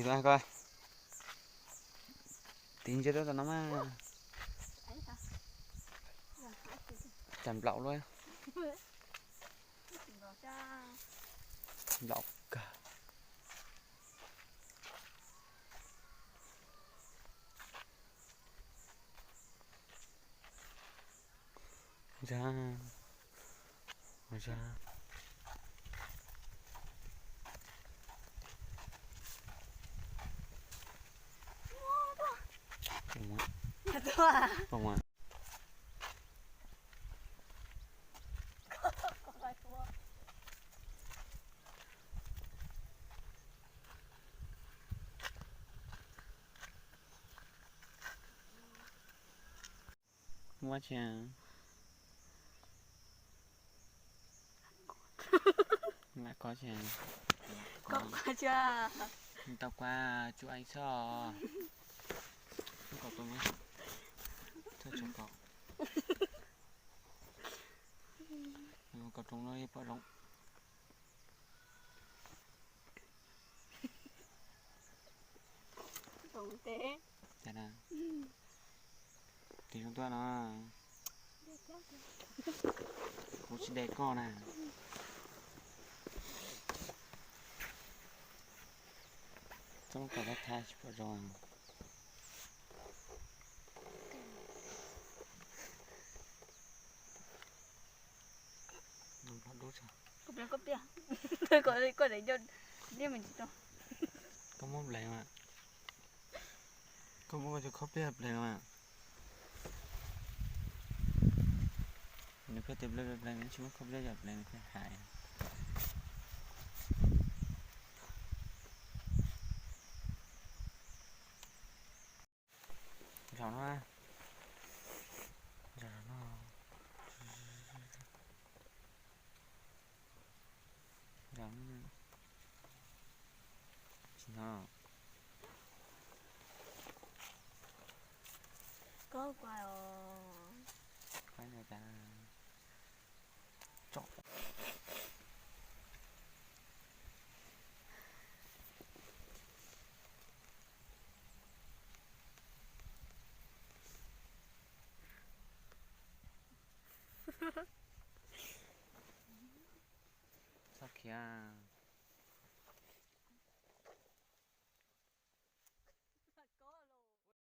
Ko, tiv ntsia rau tom no mas. Cas nplaum luaj. Nplaum kawg. Ua zaj, ua zaj. Muab tsi, lam kov tsi, kov tsi, tau kua tsuj ais xwb. Kov tau, txhob tso kov, kov roos los yeej pom zoo. Cas na, tig zoo tuaj no, kuv tsis de koj na. Txhob muab kov thab thab tsis pom zoo. Koj muab pleev mas, koj muab koj cov khob pliaj pleev mas. Nws pheej tias pleev pleev pleev, nws tsis muab khob pliaj cov pleev nws pheej hais. Zaum no, zaum no, zaum no, tsis hnov. Koj kuaj os. Kuaj no cas tsom. Txhob khiav.